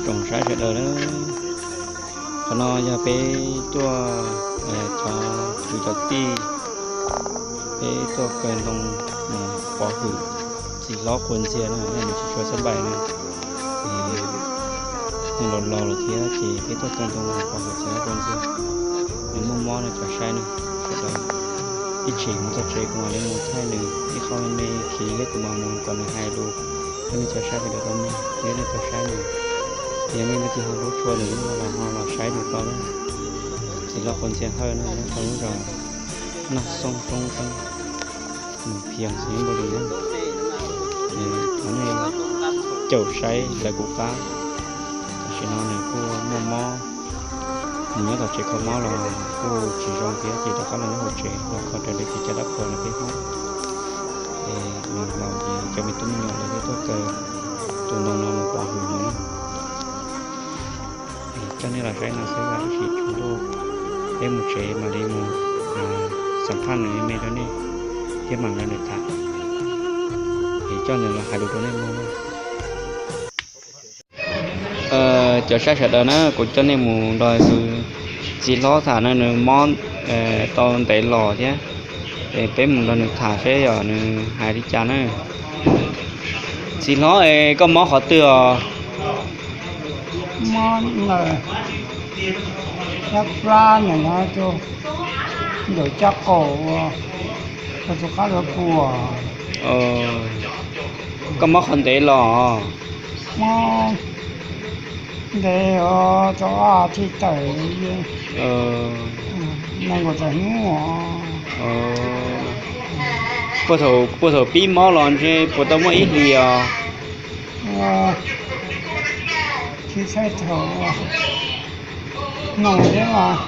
Zoo saib sawv daws na, qhov no yog peb tuaj, cov kwv cov tij, peb tuaj kaw ntoo pov hwm txiv hlob Quas Ntxiag na, nws tsis tshua xab npais na, nws laus laus lawm thiab ces peb tuaj kaw ntoo pov hwm txiv hlob Quas Ntxiag. Nws muaj mob no cov saib na, sawv daws ib tshim mus txog tsev kuv mam li mus thaij nws ib qho me me khiv thiab kuv mam mus kom nws hais lus rau nej cov saib sawv daws tau mloog thiab nej tau saib nws. Yog nej leej twg ho hlub tshua nws los ho los saib nws tau na. Txiv hlob Quas Ntxiag Hawj na, nyob rau lub zos Naj Xoob Roob Xeeb, Phias Xeev Npau Lis na. Thov nej caum saib lawv kuv qab. Tam sim no nws kuj muaj mob, nws nyob tom tsev kho mob los kuj tsis zoo thiab ces rov qab los nyob hauv tsev los kho raws li kev cai dab qhuas lawv peb Hmoob. Es nws laus ces cov me tub me nyuam lawv thiaj tuaj kaw tus ntoo no mus pov hwm nws na. Coj nej los saib no xwb, tab sis tsaus ntuj peb mus tsev mam li mus xam phaj nws me me rau nej thiab mam nrog nws tham. Es coj nws los hais lus rau nej mloog na. Cov saib sawv daws na, kuv coj nej mus nrog tus txiv hlob tham no, nws mob tau ntev los thiab. Es peb mus nrog nws tham seb yog nws hais li cas na. Txiv hlob es koj mob qhov twg os? Mob ntawm caj plab ntawm no, ntawm caj qaum, tus qab hlab pua. Koj mob qhov ntev los? Mob ntev os, tau ob thiv tawm, nees nkaum tawm hnub. Puag thaum pib mob los ntshe puas tau muaj ib hlis os? Tsis txhais thaum, noog thiab mas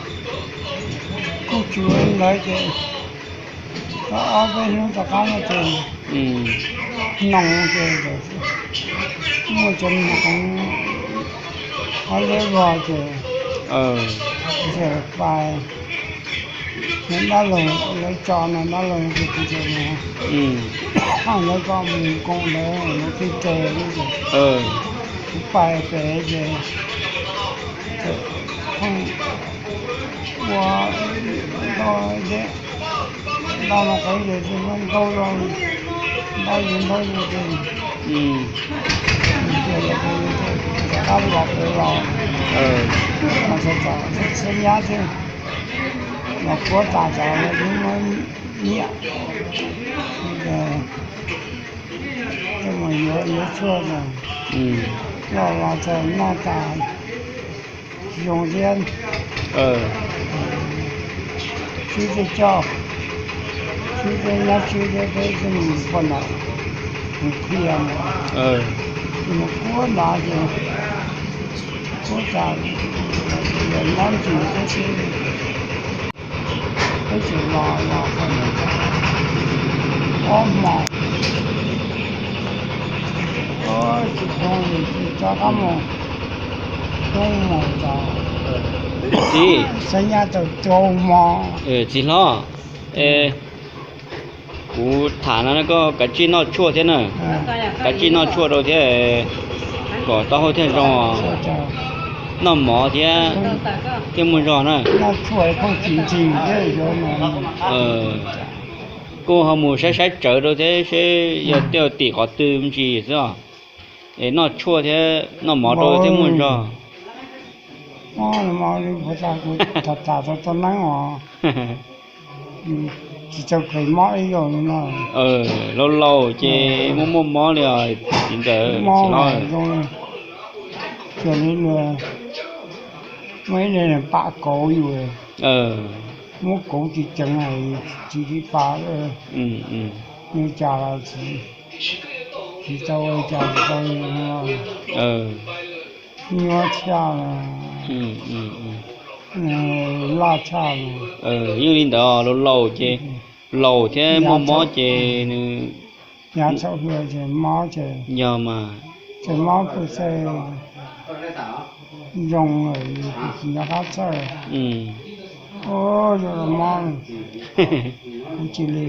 kuj tsis ua li ntawd ces ob peb hnub tom qab no ces noog ces muaj cov me nyuam qhov liab vog ces ntshe pais nws dab laug, lawv tso nws dab laug ces kuv tias, lawv kom mus koom lawv mus tij tes ces kuv pais pem ces pheej ua ntau dej, ntau no qhov ces ntaub, ntaub yus ntaub yus ces rov qab los pem los, mas txog txog xab nyab thiab los kuab tas tod los twb muab nyiam, ces mus yuav yuav tshuaj los los txog noj tas zoo thiab. Swb tej coj, swb tej nyab swb thiab peb tej mus poj niam mus qhia mus, mus kuab nrad ces kuab tas, nyob ntsis tib si, peb tseem los los ob hmo, tsis zoo, rov qab mus roob mus tas, txiv, xab nyab tau rau hmo. Txiv hlob, kuv tham no koj kav tsij noj tshuaj thiab na, kav tsij noj tshuaj rau thiab kom taub hau thiaj zoo, noj mov thiab thiaj muaj zog na. Kuj ho mus saib saib tsawv rau thiab seb yog tej tim qhov twg me ntsis xwb os. Es noj tshuaj thiab noj mov rau thiaj muaj zog. Tham tham tau tau neeb os, tsis tau kheev mob ib zaug li no. Laus laus ces muaj muaj mob li os txiv ntxawm. Mob zoo, ces li nws muaj ib niag pam kauv yus, muab kauv tsis ceev, tsis tsis pam, li cas los tsis tau, li cas tsis tau, nyuaj tshaj, laj tshaj. Yeej li ntawd, laus laus ces, laus thiab muaj mob ces nws yav txhaum hwj ces mob ces, yog mas, ces mob pw xwb, zoo, tsis nco qab txawj. Ua yog mob, kuv cia li,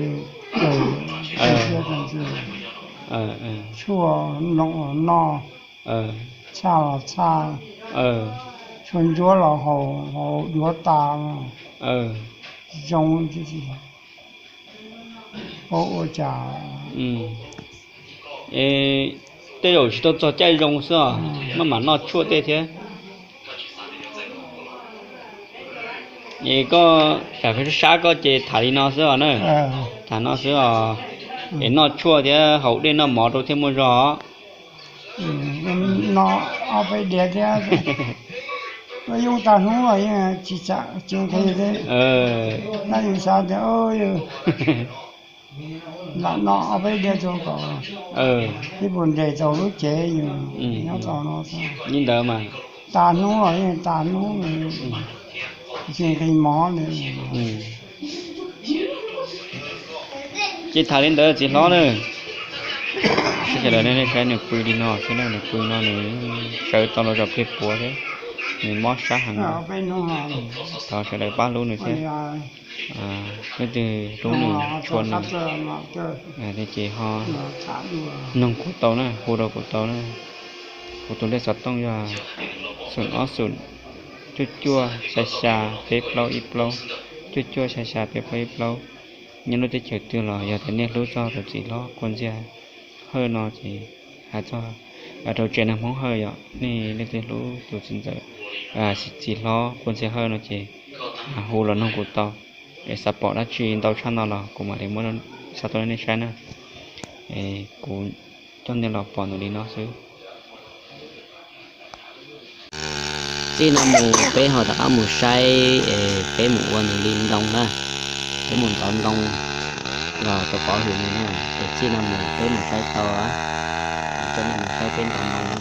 tshuaj noj, Txhaj los txhaj, tshua ntsuab los haus, haus duav tas, zoo, paub ua cas. Tej zaum tsis tau txog caij zoo xwb os, maj mam noj tshuaj tej thiab. Es koj, sab sab koj ces tham li no xwb os na. Tham no xwb os. Es noj tshuaj thiab haus dej noj mov rau thiaj muaj zog. No ob peb diav thiab, yooj tag hnub tsis txawj tsis nqhis thiab. Nab yus xav tias lam no ob peb diav txog kom ib puas nres tau lub cev yus nyob tau no. Li ntawd mas tag hnub los yeej tag hnub, tsis nqhis mov li. Ces tham li ntawd txiv hlob na. Sawv daws nej saib nws pw li no xwb na, nws pw no nws sawv tau los zos pliag puav thiab, nws mob sab heev. Thov sawv daws pab hlub nws thiab. Leej twg hlub nws tshua nws, ces ho noog kuv tau na, hu rau kuv tau na. Kuv tus lej xov tooj yog xoom ob xoom cuaj cuaj xya xya peb plaub ib plaub, cuaj cuaj xya xya peb plaub ib plaub. Nyob lub teb chaws twg los yog tias nej hlub txog tus txiv hlob Khuas Ntxhiaj Hawj no ces hais txog rau tsev neeg Hmoob Hawj yom, nej leej twg hlub tus txiv ntxawm, txiv hlob Khuas Ntxhiaj Hawj no ces hu los noog kuv tau. Es xav pom dab tsi ntau tshaj no los kuv mam li muab xa tuaj rau nej saib na. Es kuv coj nej los pom nws li no xwb. Txij no mus peb ho rov qab mus saib, peb mus ua nws li ntoo na, peb mus ntov ntoo los rau pov hwm nws na. Es txij no mus peb mus saib tau, coj nej mus saib peb ntov ntoo na.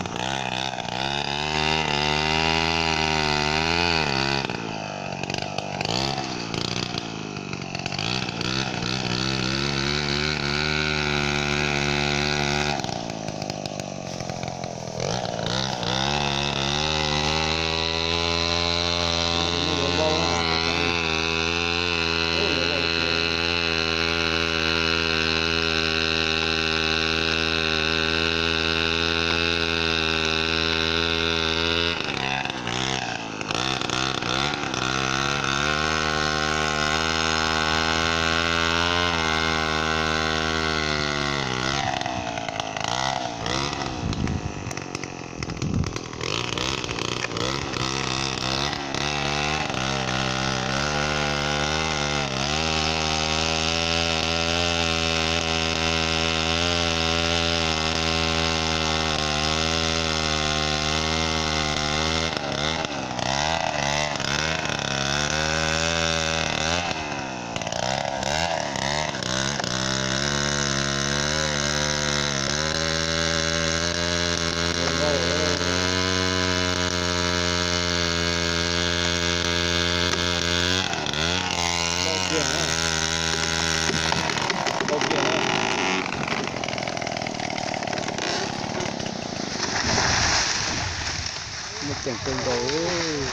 Muaj ceem kawg nkaus.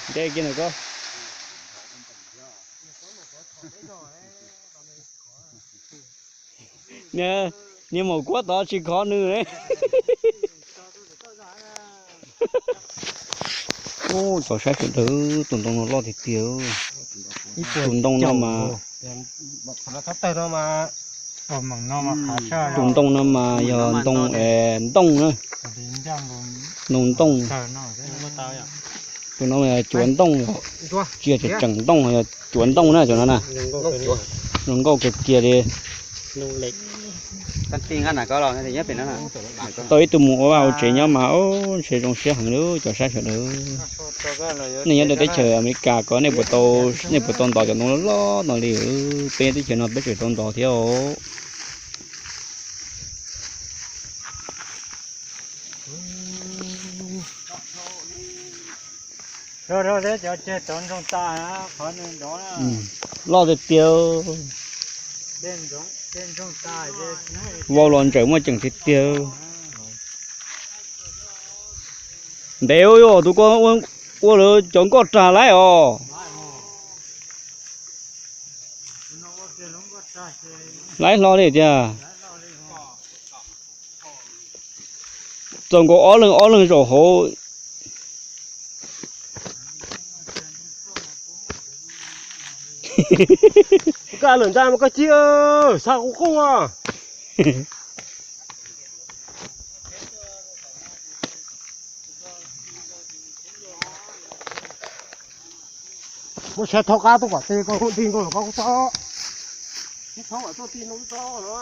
Nce kiag ntawm ko. Niag maum kuab tod tsis khov nws. Ub, txaus saib sawv daws, tus ntoo no loj tiag tiag. Tus ntoo no mas, tus ntoo no mas yog ntoo, ntoo na, ntoo ntoo. Tus no mas yog cuav ntoo, tsis yog tseem ntoo, yog cuav ntoo na, cov no na. Zoo nkauj kiag kiag li. Tau ib tug mus ua vaj ua tsev nyob mas, ub, ntshe zoo siab heev li cov saib sawv daws. Nej nyob rau teb chaws Amelikas ko nej puas tau, nej puas tau ntov cov ntoo loj loj no li? Peb nyob teb chaws no peb tseem tau ntov thiab os. Loj tiag tiag. Vau los ntsawm muaj ceem tiag tiag. Ntev ua tus ko ua lawv cov nkoj rag laib os. Laib hlo li tiag. Txaus nkaus ob leeg ob leeg zaum hauv. Koj lawm ntag mas koj cib, xa kuv qub a. Muab saib thaub qab tuaj kom tej koj hu ti nkauj los koj kuj txob. Thaub kom tuaj ti no txob no.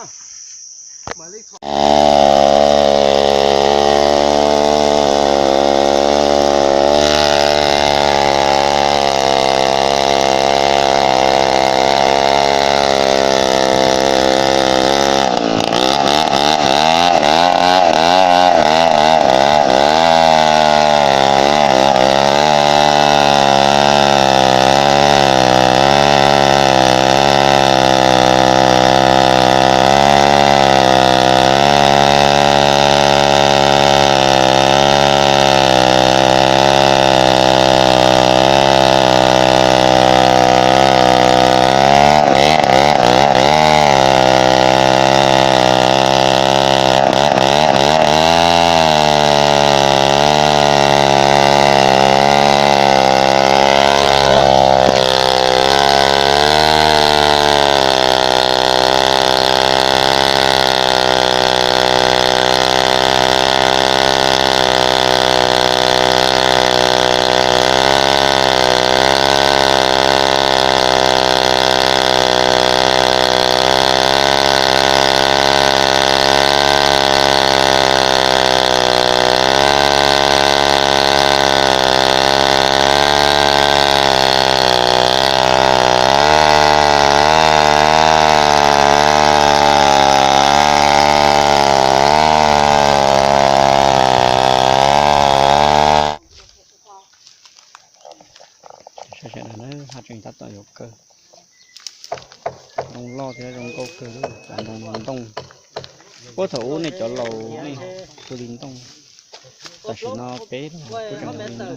Saib sawv daws na, haj tseem tab tom yuav kawg. Zoo loj thiab zoo nkauj kawg, cov ntoo no ntoo. Puag thaum ub nej cov laus nej hu li ntoo. Tam sim no peb los kuj tseem hu li ntoo.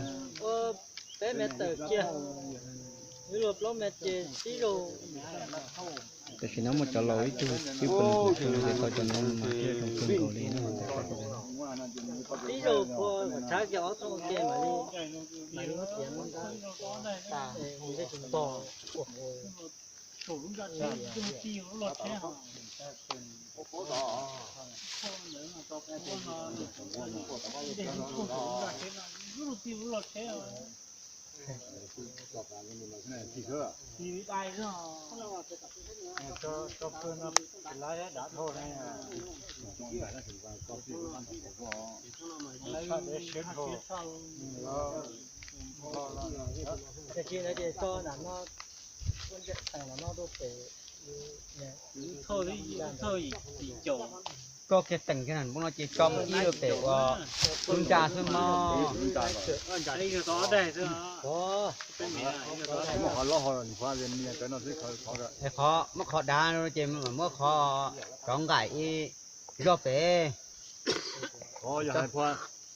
Tam sim no muaj cov laus ib tug twb pw nkaus xwb, tau cov ntoo no mas thiaj zoo kawg nkaus li no. Koj kiag teem kiag na, npoo no ces tso mus ib pem uas lub ntsa xwb mog. Qhov, muab qhov dav no ces muab qhov rov nqaim ib zog pem.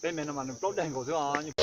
Peb me no mas nws plaub daig nkaus xwb os.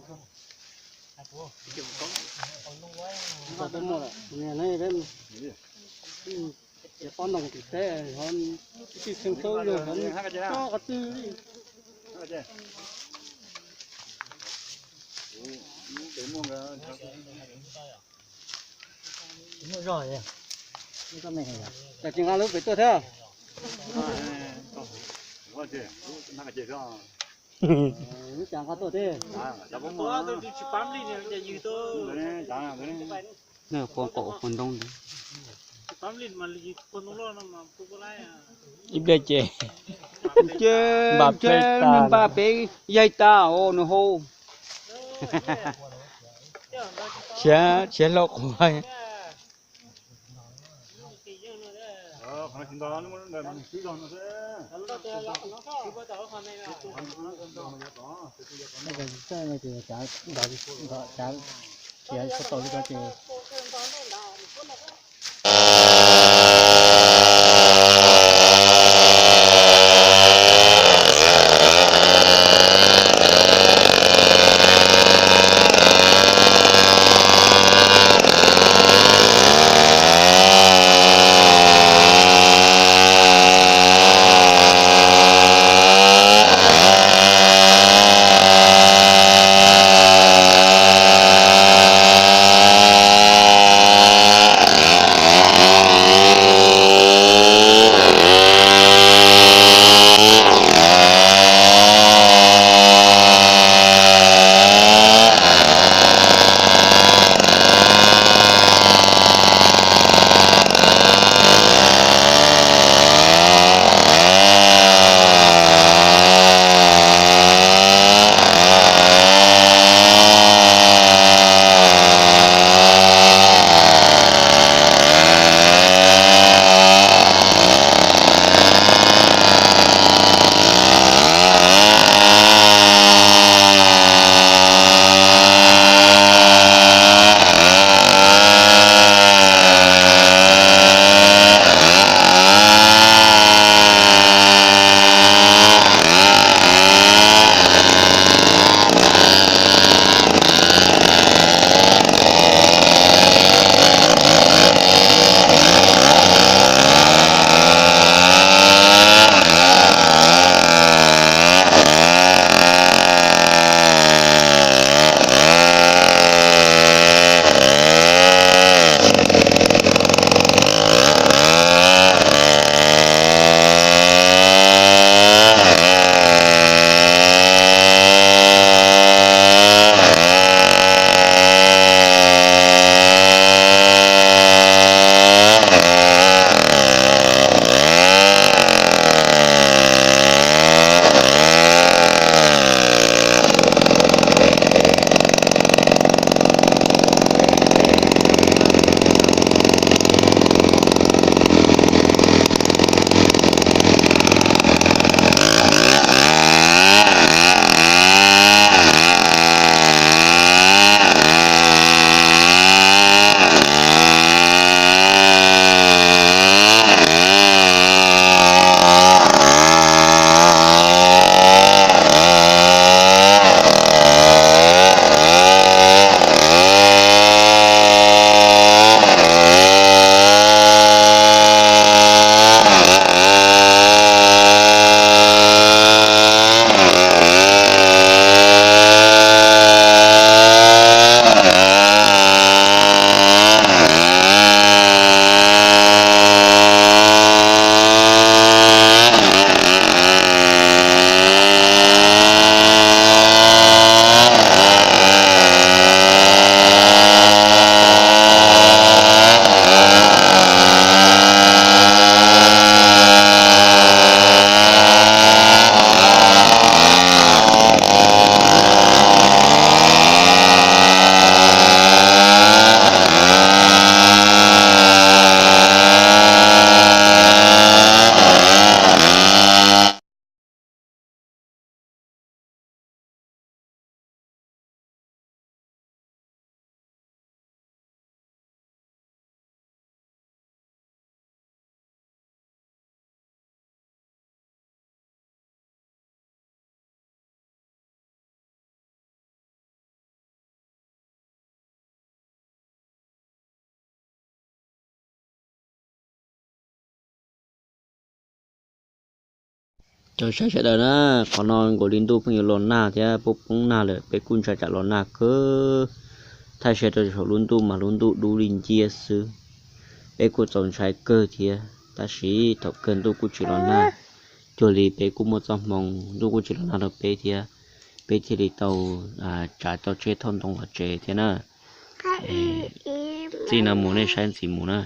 Peb muaj lawm, peb, ces pob ntoo tim teb, ib tug xeev xaub yog cov qhov twg li. Tam sim nqa lub pem tuaj thiab. Lub cas nqa tuaj thiab. Ua qaum ua ntoo ntag. Ib pliag ces npaj peb tas, npaj peb yaig tas os nws hu. Tshiav, tshiav hlau quav. Txiav tau li ko ces Cov saib sawv daws na, qhov no nkaus li ntuj pheej yuav los nag thiab poob poob nag lawm, peb kuj ntshai tsam los nag kawg. Thaij saib rau saum lub ntuj mas lub ntuj dub li nciab xwb. Peb kuj txaus ntshai kawg thiab, tab sis thaum kawg ntuj kuj tsis los nag. Cuag li peb kuj muaj txoj hmoo ntuj kuj tsis los nag rau peb thiab, peb thiaj li tau tsav tau tsheb thauj ntoo los tsev thiab na. Txij no mus nej saib ntxiv mus na.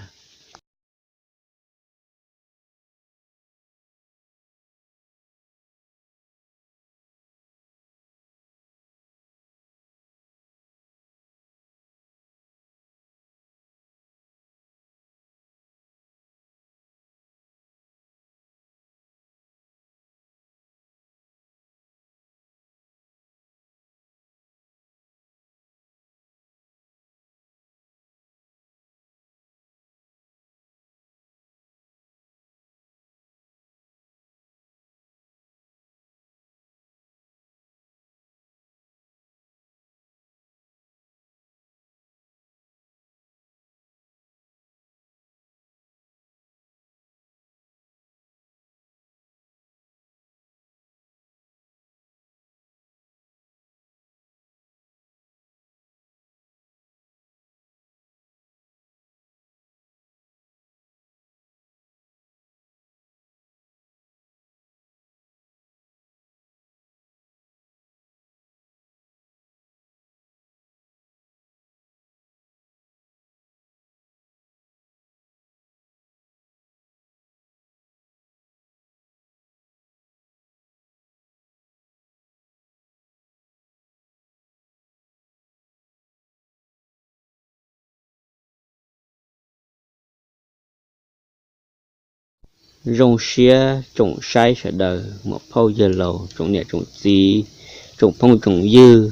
Zoo siab tsoom saib sawv daws, muam phauj yawg laus, tsoom niam tsoom txiv, tsoom phooj tsoom ywg,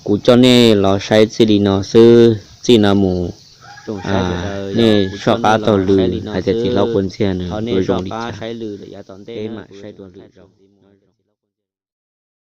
kuv coj nej los saib txij li no xwb, txij no mus nej soj qab taug lw hais tias txiv hlob Quav Ntxiag nws ua zoo li cas, peb mam saib dua lwm zaus.